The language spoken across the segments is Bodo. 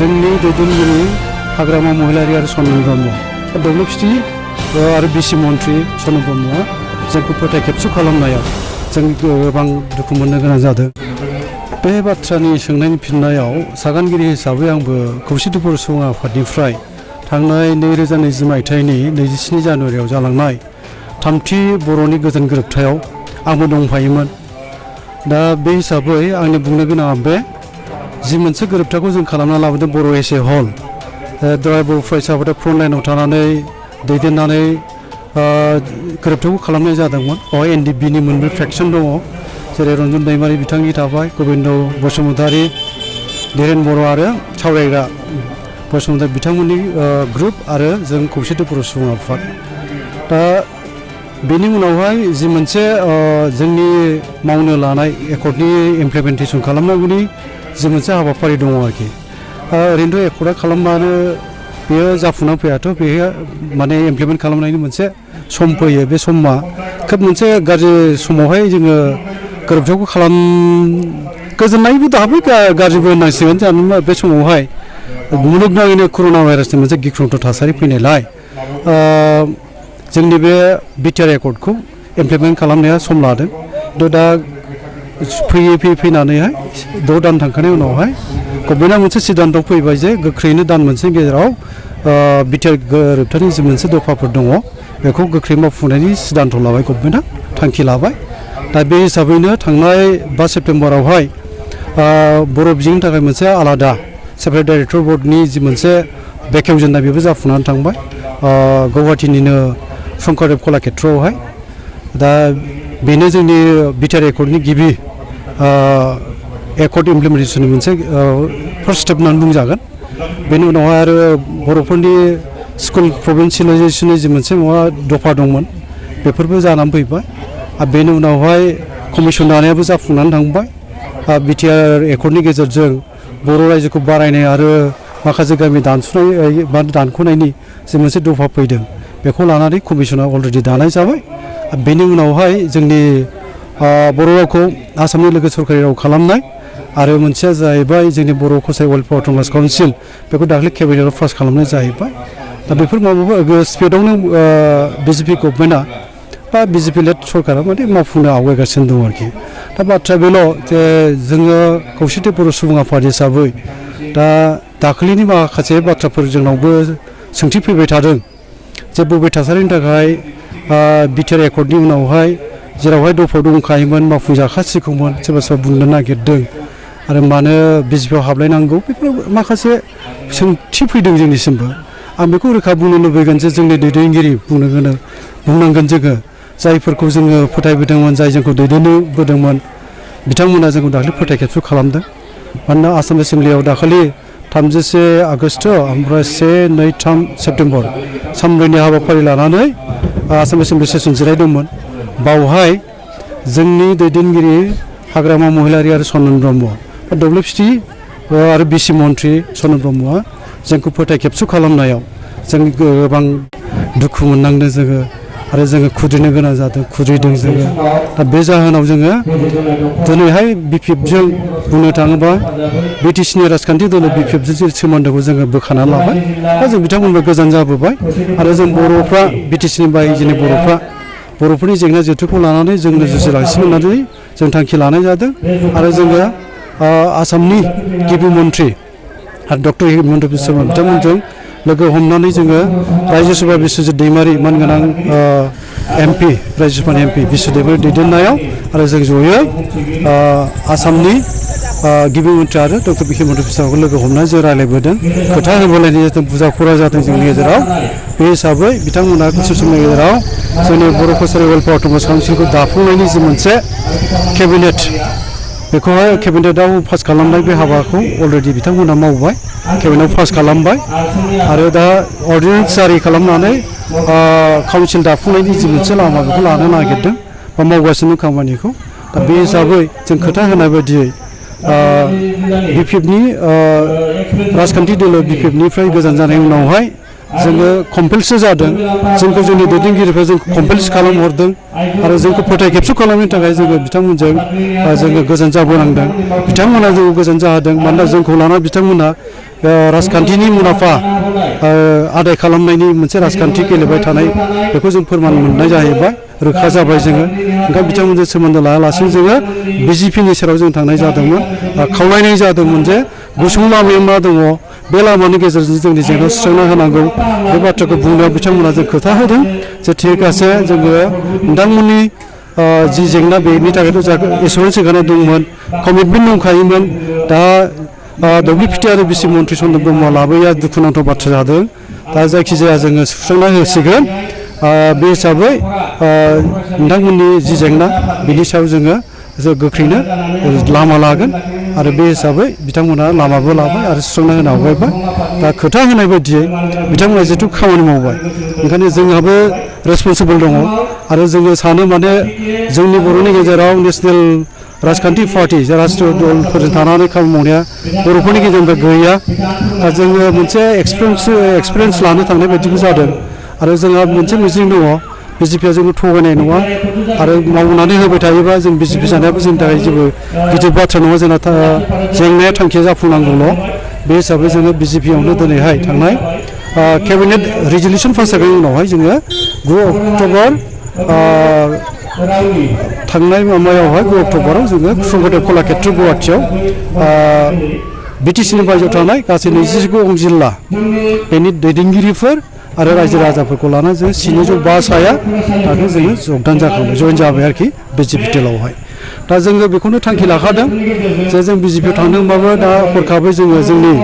जोंनि दैदेनगिरि हाग्रामा महिलारि आरो सनम ब्रह्म डब्लिउपिटि आरो बिसि मन्थ्रि सनम ब्रह्मआ जोंखौ फोथाय खेबस' खालामनायाव जों गोबां दुखु मोननो गोनां जादों। बे बाथ्रानि सोंनायनि फिननायाव सागानगिरि हिसाबै आंबो खौसेथि बर' सुबुं आफादनिफ्राय थांनाय 2020 मायथाइनि 27 जानुवारियाव जालांनाय थामथि बर'नि गोजोन गोरोबथायाव आंबो दंफायोमोन। दा बे हिसाबै आंनि बुंनो गोनाङा बे जि मोनसे गोरोबथाखौ जों खालामना लाबोदों बर' एस ए हल दहाय बर' फरायसाफोरा फ्रन्ट लाइनाव थानानै दैदेननानै गोरोबथाखौ खालामनाय जादोंमोन। एनडिपिनि मोनब्रै फ्रेक्सन दङ, जेरै रन्जन दैमारि बिथांनि थाबाय, गबिन्द बसुमतारी, धीरेन बर' आरो सावरायग्रा बसुमतारी बिथांमोननि ग्रुप आरो जों खौसेथि बर' सुबुं आफाद। दा बेनि उनावहाय जि मोनसे जोंनि मावनो लानाय एकर्डनि इमप्लिमेन्टेसन खालामनांगौनि जि मोनसे हाबाफारि दङ आरोखि। ओरैनोथ' एकर्डआ खालामबानो बेयो जाफुंनानै फैयाथ', बेयो माने इमप्लिमेन्ट खालामनायनि मोनसे सम फैयो। बे समा खोब मोनसे गाज्रि समावहाय जोङो गोरोबथाखौ गोजोननायबो दाहाबै गाज्रिबो होननांसिगोन। जानोबा बे समावहाय मुलुगनाङैनो कर'ना भाइरासनि मोनसे गिख्रंथाव थासारि फैनायलाय जोंनि बे बिटिआर एकर्डखौ इमप्लिमेन्ट खालामनाया सम लादों। दा फैयै फैनानैहाय 6 दान थांखांनायनि उनावहाय गभर्नमेन्टआ मोनसे सिद्धान्त फैबाय जे गोख्रैनो दान मोनसेनि गेजेराव बिटिआर गोरोबथानि जि मोनसे दफाफोर दङ बेखौ गोख्रै मावफुंनायनि सिद्धान्त लाबाय गभर्नमेन्टआ, थांखि लाबाय। दा बे हिसाबैनो थांनाय 5 सेप्तेम्बरावहाय बर' बिजोंनि थाखाय मोनसे आलादा सेपारेट डाइरेक्टर बर्डनि जि मोनसे बेखेवजेननाय बेबो जाफुंनानै थांबाय गुवाहाटीनिनो शंकरदेब कलाक्षेत्रआवहाय। दा बेनो जोंनि बिटिआर एकर्डनि गिबि एकर्ड इमप्लिमेन्टेसननि मोनसे फार्स्ट स्टेप होननानै बुंजागोन। बेनि उनावहाय आरो बर'फोरनि स्कुल प्रभिन्सियेलाइजेसननि जि मोनसे दफा दंमोन बेफोरबो जानानै फैबाय। आरो बेनि उनावहाय कमिसन दानायाबो जाफुंनानै थांबाय। बिटिआर एकर्डनि गेजेरजों बर' रायजोखौ बारायनाय आरो माखासे गामि दानख'नायनि जि मोनसे दफा फैदों बेखौ लानानै कमिसना अलरेडि दानाय जाबाय। बेनि उनावहाय जोंनि बर' रावखौ आसामनि लोगो सरकारि राव खालामनाय आरो मोनसेया जाहैबाय जोंनि बर' कसारि वेलफेयार अट'नमास काउन्सिल, बेखौ दाख्लै केबिनेटआव पास खालामनाय जाहैबाय। दा बेफोर माबाफोर स्पिडआवनो बिजेपि गभर्नमेन्टआ बा बिजेपि लेड सरकारा माने मावफुंनो आवगायगासिनो दं आरोखि। दा बाथ्राया बेल' जे जोङो खौसेथि बर' सुबुं आफाद हिसाबै दा दाख्लैनि माखासे बाथ्राफोर जोंनावबो सोंथि फैबाय थादों जे बबे थासारिनि थाखाय बिटिआर एकर्डनि उनावहाय जेरावहाय दफायाव दंखायोमोन मावफुंजाखासिगौमोन सोरबा सोरबा बुंनो नागिरदों आरो मानो बिजेपिआव हाबलायनांगौ, बेफोर माखासे सोंथि फैदों जोंनिसिमबो। आं बेखौ रोखा बुंनो लुबैगोन जे जोंनि दैदेनगिरि बुंनांगोन जोङो जायफोरखौ जोङो फोथायबोदोंमोन, जाय जोंखौ दैदेनबोदोंमोन बिथांमोना जोंखौ दाख्लै फोथाय खेबस' खालामदों। मानोना आसाम एसेम्बलियाव दाखालि 31 आगष्ट ओमफ्राय 1, 2, 3 सेप्तेम्बर सानब्रैनि हाबाफारि लानानै आसाम एसेम्बलि सेसन जिरायदोंमोन। बावहाय जोंनि दैदेनगिरि हाग्रामा महिलारि आरो सनम ब्रह्म डब्लिउपिटि आरो बिसि मन्थ्रि सनम ब्रह्मआ जोंखौ फोथाय खेबस' खालामनायाव जों गोबां दुखु मोननांदों जोङो आरो जोङो खुद्रिनो गोनां जादों, खुद्रिदों जोङो। दा बे जाहोनाव जोङो दिनैहाय बिपिएफजों बुंनो थाङोबा बिटिसिनि राजखान्थि दल बिपिएफजों सोमोन्दोखौ जोङो बोखाना लाबाय। दा जों बिथांमोननिफ्राय गोजान जाबोबाय आरो जों बर'फ्रा बिटिसिनि बायजोनि बर'फोरनि जेंना जेथोखौ लानानै जोंनो जुजिलांसिगोन होननानै जों थांखि लानाय जादों। आरो जोङो आसामनि गिबि मन्थ्रि आरो डक्टर हिमन्त बिश्व शर्मा बिथांमोनजों लोगो हमनानै जोङो रायजो सभा बिस्वजित दैमारि मानगोनां एमपि रायजो सभानि एमपि बिस्वजित दैदेननायाव आरो जों जयै आसामनि गिबि मन्थ्रि आरो डक्टर हिमन्त बिश्व शर्माखौ लोगो हमनानै जों रायज्लायबोदों, खोथा होबोलायनाय जादों, बुजा खरा जादों जोंनि गेजेराव। बे हिसाबै बिथांमोना गुसुं समनि गेजेराव जोंनि बर' कसारि वेलफेयार अट'नमास काउन्सिलखौ दाफुंनायनि जि मोनसे केबिनेट बेखौहाय केबिनेटआव पास खालामनाय बे हाबाखौ अलरेडि बिथांमोना मावबाय, केबिनेटआव पास खालामबाय आरो दा अर्डिनेन्स जारि खालामनानै काउन्सिल दाफुंनायनि जि मोनसे लामा बेखौ लानो नागिरदों बा मावगासिनो खामानिखौ। दा बे हिसाबै जों खोथा होनाय बायदियै बिपिएफनि राजखान्थि दोलो बिपिएफनिफ्राय गोजान जानायनि उनावहाय जोङो कम्पेलसो जादों, जोंखौ जोंनि दैदेनगिरिफ्रा जोंखौ कम्पेलस खालामहरदों आरो जोंखौ फोथाय खेबस' खालामनो थाखाय जोङो बिथांमोनजों जोङो गोजान जाबोनांदों। बिथांमोना जोंखौ गोजान जाहोदों मानोना जोंखौ लाना बिथांमोना राजखान्थिनि मुलाम्फा आदाय खालामनायनि मोनसे राजखान्थि गेलेबाय थानाय बेखौ जों फोरमान मोननाय जाहैबाय रोखा जाबाय जोङो ओंखायनो बिथांमोनजों सोमोन्दो लायालासिनो जोङो बिजेपिनि सेराव जों थांनाय जादोंमोन खावलायनाय जादोंमोन जे गुसुं लामायाव मा दङ बे लामानि गेजेरजों जोंनि जेंना सुस्रांना होनांगौ बे बाथ्राखौ बुंनायाव बिथांमोना जों खोथा होदों जे थिग आसे जोङो नोंथांमोननि जि जेंना बेनि थाखायथ' जोंहा एसुरेन्स होखानाय दंमोन कमिटमेन्ट दंखायोमोन दा WPT आरो बिसि मन्त्रि चन्द्र ब्रह्मआ लाबोया दुखुनांथाव बाथ्रा जादों दा जायखिजाया जोङो सुस्रांना होसिगोन बे हिसाबै नोंथांमोननि जि जेंना बिनि सायाव जोङो गोख्रैनो लामा लागोन आरो बे हिसाबै बिथांमोना लामाबो लाबाय आरो सुस्रांना होनो आवगायबाय दा खोथा होनाय बायदियै बिथांमोना जिहेथु खामानि मावबाय ओंखायनो जोंहाबो रेसपन्सिबोल दङ आरो जोङो सानो माने जोंनि बर'नि गेजेराव नेसनेल राजखान्थि पार्टि जे राष्ट्रीय दलफोरजों थानानै खामानि मावनाया बर'फोरनि गेजेरनिफ्राय गैया दा जोङो मोनसे एक्सपिरियेन्स लानो थांनाय बायदिबो जादों आरो जोंहा मोनसे मिजिं दङ बिजेपिआ जोंखौ थगायनाय नङा आरो मावनानै होबाय थायोबा जों बिजेपि जानायाबो जोंनि थाखाय जेबो गिदिर बाथ्रा नङा जोंना जेंनाया थांखिया जाफुंनांगौल' बे हिसाबै जोङो बिजेपिआवनो दिनैहाय थांनाय केबिनेट रिजलिउसन पास जानायनि उनावहाय जोङो 9 अक्ट'बर थांनाय माबायावहाय 9 अक्ट'बराव जोङो संगदेव कलाक्षेत्र गुवाहाटीआव बिटिसिनि बायजोआव थानाय गासै 29 जिल्ला बेनि दैदेनगिरिफोर आरो रायजो राजाफोरखौ लानानै जों 705 साया दाथ' जोङो जगदान जाखांबाय जयेन जाबाय आरोखि बिजेपि दलावहाय दा जोङो बेखौनो थांखि लाखादों जे जों बिजेपिआव थांदोंबाबो दा हरखाबै जोङो जोंनि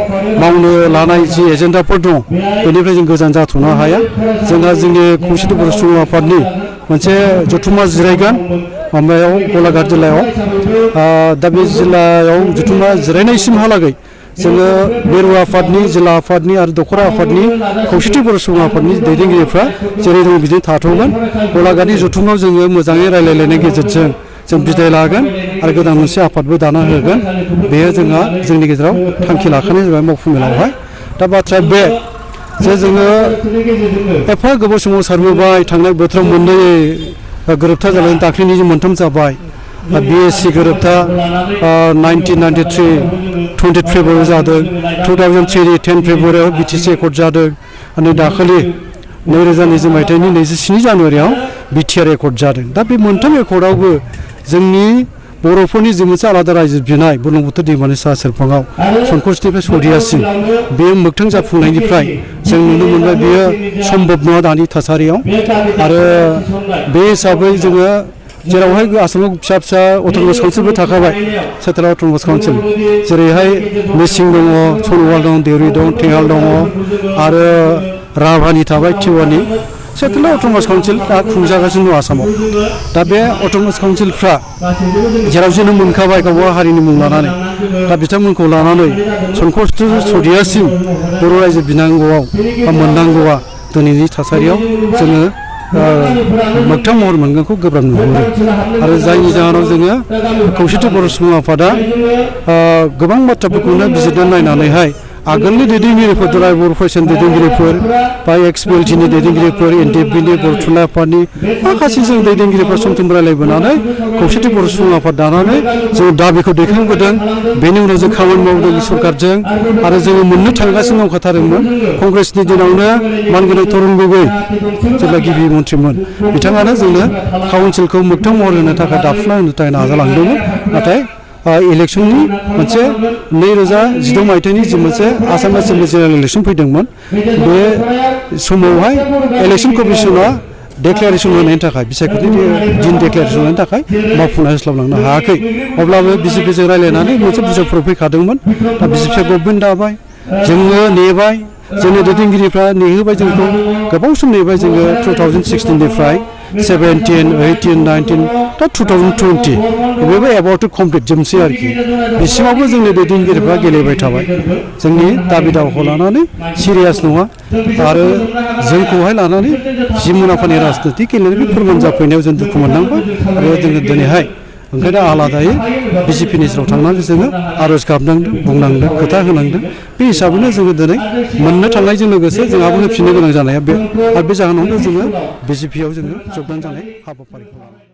मावनो लानाय जि एजेन्डाफोर दं बेनिफ्राय जों गोजान जाथ'नो हाया जोंहा जोंनि खौसेथि बर' सुबुं आफादनि मोनसे जथुम्मा जिरायगोन माबायाव गलाघाट जिल्लायाव दा बे जिल्लायाव जथुम्मा जिरायनायसिमहालागै जोङो मिरु आफादनि जिल्ला आफादनि आरो दख'रा आफादनि खौसेथि बर' सुबुं आफादनि दैदेनगिरिफ्रा जेरै दङ बिदिनो थाथ'गोन गलाघाटनि जथुम्मायाव जोङो मोजाङै रायलायलायनायनि गेजेरजों जों बिदाय लागोन आरो गोदान मोनसे आफादबो दाना होगोन बेयो जोंहा जोंनि गेजेराव थांखि लाखानाय जाबाय मावफुं मेलावहाय दा बाथ्राया बे जे जोङो एफा गोबाव समाव सारबोबाय थांनाय बोथोराव मोननै गोरोबथा जाबाय दाख्लैनि जे मोनथाम जाबाय BSc गोरोबथा 1993 20 फेब्रुवारियाव जादों 2003 10 फेब्रुवारियाव BTC एकर्ड जादों आरो दाखालि 2020 मायथाइनि 27 जानुवारियाव BTR एकर्ड जादों दा बे मोनथाम एकर्डआवबो जोंनि बर'फोरनि जि मोनसे आलादा रायजो बिनाय बुरलुंबुथुर दैमानि सा सेरफाङाव संकसनिफ्राय सौदियासिम बे मोगथां जाफुंनायनिफ्राय जों नुनो मोनबाय बेयो सम्भब नङा दानि थासारियाव आरो बे हिसाबै जोङो जेरावहाय आसामाव फिसा फिसा अट'नमास काउन्सिलबो थाखाबाय सेन्ट्रेल अट'नमास काउन्सिल जेरैहाय मेसिं दङ सनवाल दं देउरि दं टेङाल दङ आरो राभानि थाबाय टिवानि सेन्ट्रेल अट'नमास काउन्सिल दा खुंजागासिनो दं आसामाव दा बे अट'नमास काउन्सिलफ्रा जेराव जोनोम मोनखाबाय गावबा हारिनि मुं लानानै दा बिथांमोनखौ लानानै संकसनिफ्राय सौदियासिम बर' रायजो बिनांगौआव बा मोननांगौआ दिनैनि थासारियाव जोङो मोगथां महर मोनगोनखौ गोब्राब नुहुरो आरो जायनि जाहोनाव जोङो खौसेथि बर' सुबुं आफादा गोबां बाथ्राफोरखौनो बिजिरनानै नायनानैहाय आगोलनि दैदेनगिरिफोर दुलाराय बर' फरायसानि दैदेनगिरिफोर बा XPLTनि दैदेनगिरिफोर NDFBनि बर' थुनलाइ आफादनि माखासे जों दैदेनगिरिफोर सम सम रायलायबोनानै खौसेथि बर' सुबुं आफाद दानानै जों दाबिखौ दैखांबोदों बेनि उनाव जों खामानि मावदों सरकारजों आरो जोङो मोननो थांगासिनो दंखाथारोमोन कंग्रेसनि दिनावनो मानगोनां तरुन गगৈ जेब्ला गिबि मन्थ्रिमोन बिथाङानो जोंनो काउन्सिलखौ मोगथां महर होनो थाखाय दाफुंना होनो थाखाय नाजालांदोंमोन नाथाय इलेक्सननि मोनसे 2016 मायथाइनि जि मोनसे आसाम एसेम्बलि जेनेरेल इलेक्सन फैदोंमोन बे समावहाय इलेक्सन कमिसना डेक्लारेसन होनायनि थाखाय बिसायख'थिनि दिन डेक्लारेसन होनायनि थाखाय मावफुंना होस्लाबलांनो हायाखै अब्लाबो बिजेपिजों रायलायनानै मोनसे बिजाबफोराव फैखादोंमोन दा बिजेपिया गभर्नमेन्ट दाबाय जोङो नेबाय जोंनि दैदेनगिरिफ्रा नेहोबाय जोंखौ गोबाव सम नेबाय जोङो 2016निफ्राय 17, 18, 19 दा 2020 बेबो एबाउट टु कमप्लिट जोबसै आरोखि बिसिमावबो जोंनि दैदेनगिरिफ्रा गेलेबाय थाबाय जोंनि दाबि दावाखौ लानानै सिरियास नङा आरो जोंखौहाय लानानै जि मुलाम्फानि राजनिति गेलेनायनि फोरमान जाफैनायाव जों दुखु मोननांबाय आरो जोङो दिनैहाय ओंखायनो आलादायै बिजेपिनि सेराव थांनानै जोङो आर'ज गाबनांदों बुंनांदों खोथा होनांदों बे हिसाबैनो जोङो दिनै मोननो थांनायजों लोगोसे जोंहाबो होफिननो गोनां जानाया बे आरो बे जाहोनावनो जोङो बिजेपिआव जोङो जगदान जानाय हाबाफारिखौ लानांगौ